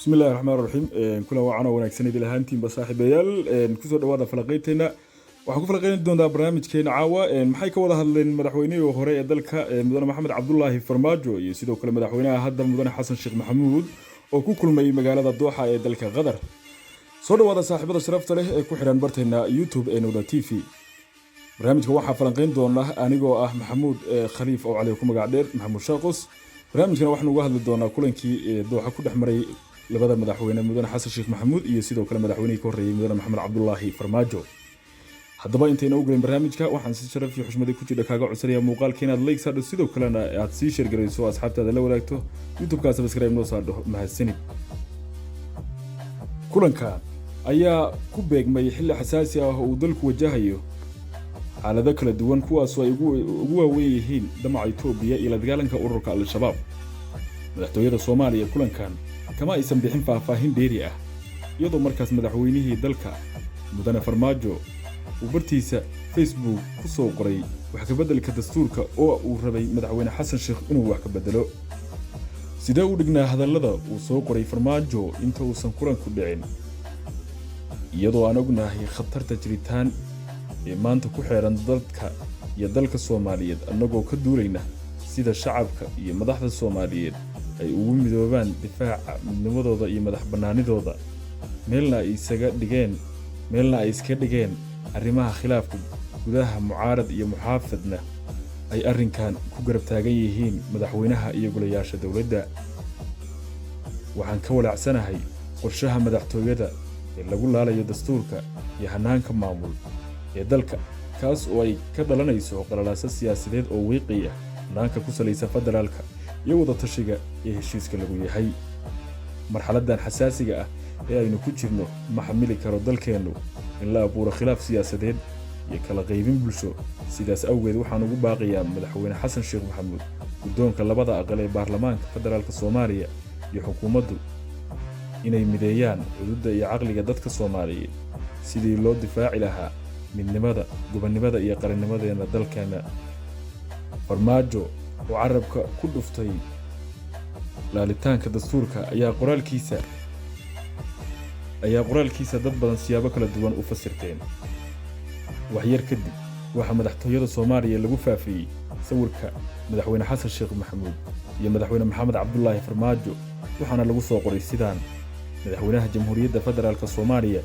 Bismillahi raxmaan raxiim. Kulan wacan oo wanaagsan idil ahaantiinba, saaxiibayaal. Kusoo dhawaada falaqeyteena. Waxaan ku falaqeyni doontaa barnaamijkeena caawa: maxay ka wada hadleen madaxweynihii hore ee dalka, mudane Maxamed Cabdulaahi Farmaajo, iyo sidoo kale madaxweynaha hadda, mudane Xasan Sheekh Maxamuud, oo ku kulmay magaalada Dooxa ee dalka Qatar? Soo dhawaada, saaxiibada sharafta leh ee ku xiran barteena YouTube ee Nowda TV. Barnaamijka waxaa falanqeyn doona anigoo ah Maxamuud Khaliif oo Cali ku magac dheer Maxamuud Shaaqos. Barnaamijkana waxaanu uga hadli doonaa kulankii Dooxa ku dhex maray labada madaxweyne, mudane Xasan Sheekh Maxamuud iyo sidoo kale madaxweynihii ka horreeyey, mudane Maxamed Cabdulaahi Farmaajo. Haddaba, intayna u gelin barnaamijka, waxaan si sharaf iyo xushmadi ku jidha kaaga codsanaya muuqaalka inaad like saadho, sidoo kalena aad sii share garayso, asxaabtaada la wadaagto, YouTube-kaa subscribe noo saadho. Mahadsanid. Kulanka ayaa ku beegmay xilli xasaasi ah oo uu dalku wajahayo xaalado kala duwan, kuwaasoo ay ugu waaweyn yihiin damaca Itoobiya iyo la dagaalanka ururka Al-Shabaab. Madaxtooyada Soomaaliya kulankan kama aysan bixin faahfaahin dheeri ah, iyadoo markaas madaxweynihii dalka, mudane Farmaajo, uu bartiisa Facebook ku soo qoray wax kabeddelka dastuurka oo uu rabay madaxweyne Xasan Sheekh inuu wax ka beddelo. Sidee u dhignaa hadallada uu soo qoray Farmaajo inta uusan kulanku dhicin? Iyadoo aan ognahay khatarta jiritaan ee maanta ku xeeran dadka iyo dalka Soomaaliyeed, annagoo ka duulayna sida shacabka iyo madaxda Soomaaliyeed ay ugu midoobaan difaaca midnimadooda iyo madax bannaanidooda, meelna ay iska dhigeen arrimaha khilaafka gudaha, mucaarad iyo muxaafadna ay arrinkan ku garab taagan yihiin madaxweynaha iyo golayaasha dowladda, waxaan ka walaacsanahay qorshaha madaxtooyada ee lagu laalayo dastuurka iyo hannaanka maamul ee dalka, kaas oo ay ka dhalanayso qalalaaso siyaasadeed oo wiiqaya hannaanka ku salaysan federaalka iyo wada tashiga ee heshiiska lagu yahay. Marxaladdan xasaasiga ah ee aynu ku jirno, ma xamili karo dalkeennu in la abuuro khilaaf siyaasadeed iyo kala qaybin bulsho. Sidaas awgeed, waxaan ugu baaqayaa Madaxweyne Xasan Sheekh Maxamuud, guddoonka labada aqal ee Baarlamaanka Federaalka Soomaaliya iyo xukuumaddu inay mideeyaan cududda iyo caqliga dadka Soomaaliyeed sidii loo difaaci lahaa midnimada, gobonnimada iyo qarannimadeena dalkeenna. Farmaajo oo carabka ku dhuftay laalitaanka dastuurka ayaa qoraalkiisa dad badan siyaabo kala duwan u fasirteen. Waxyar kadib, waxaa madaxtooyada Soomaaliya lagu faafiyey sawirka Madaxweyne Xasan Sheekh Maxamuud iyo Madaxweyne Maxamed Cabdulaahi Farmaajo, waxaana lagu soo qoray sidaan: Madaxweynaha Jamhuuriyadda Federaalka Soomaaliya,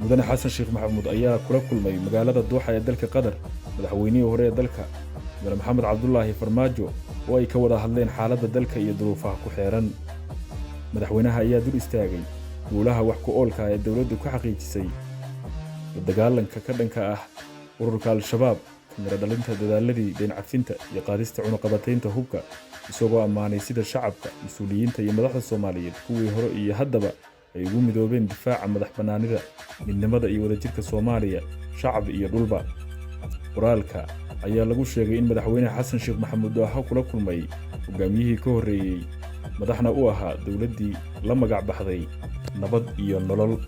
Mudane Xasan Sheekh Maxamuud, ayaa kula kulmay magaalada Dooxa ee dalka Qatar madaxweynihii hore ee dalka, Mudane Maxamed Cabdulaahi Farmaajo, oo ay ka wada hadleen xaaladda dalka iyo duruufaha ku xeeran. Madaxweynaha ayaa dul istaagay guulaha wax ku oolka ee dowladdu ka xaqiijisay la dagaalanka ka dhanka ah ururka Al-Shabaab, kamira dhalinta dadaaladii deyn cafinta iyo qaadista cunuqabataynta hubka, isagoo ammaanay sida shacabka, mas-uuliyiinta iyo madaxda Soomaaliyeed, kuwii hore iyo haddaba, ay ugu midoobeen difaaca madax bannaanida, midnimada iyo wadajirka Soomaaliya, shacab iyo dhulba. Qoraalka ayaa lagu sheegay in Madaxweyne Xasan Sheekh Maxamuud Dooxa kula kulmay hogaamiyihii ka horreeyey, madaxna u ahaa dowladdii la magac baxday Nabad iyo Nolol.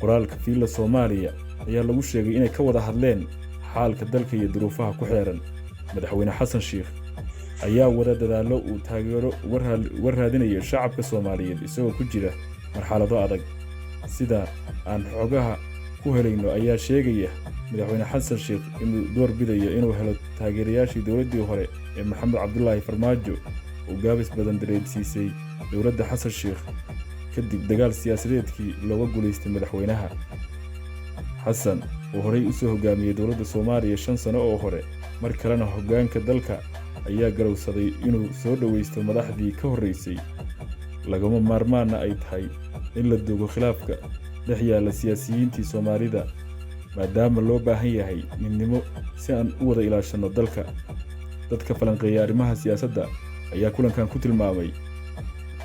Qoraalka Villa Soomaaliya ayaa lagu sheegay inay ka wada hadleen xaalka dalka iyo duruufaha ku xeeran. Madaxweyne Xasan Sheekh ayaa wada dadaallo uu taageero uga raadinayo shacabka Soomaaliyeed, isagoo ku jira marxalado adag. Sida aan xogaha ku helayno ayaa sheegaya Madaxweyne Xasan Sheekh inuu door bidayo inuu helo taageerayaashii dowladdii hore ee Maxamed Cabdulaahi Farmaajo, oo gaabis badan dareensiisay dowladda Xasan Sheekh kadib dagaal siyaasadeedkii looga guulaystay madaxweynaha. Xasan oo horey u soo hogaamiyey dowladda Soomaaliya 5 sano oo hore, mar kalena hoggaanka dalka, ayaa garowsaday inuu soo dhowaysto madaxdii ka horraysay, lagama maarmaanna ay tahay in la duugo khilaafka dhex yaalla siyaasiyiintii Soomaalida, maadaama loo baahan yahay midnimo si aan u wada ilaashanno dalka. Dadka falanqeeya arrimaha siyaasadda ayaa kulankan ku tilmaamay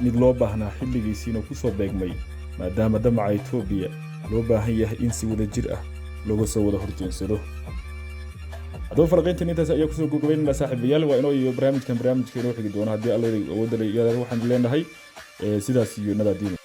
mid loo baahnaa, xilligiisiina ku soo beegmay, maadaama damaca Itoobiya loo baahan yahay in si wada jir ah looga soo wada horjeensado. Haddaba, falanqayntan intaas ayaa kusoo gabagabaynayna, saaxiibayaal. Waa inoo iyo barnaamijkan barnaamijka inoo xigi doono, haddii Alla awoodda waxaanu leenahay sidaas iyo nadaadiino.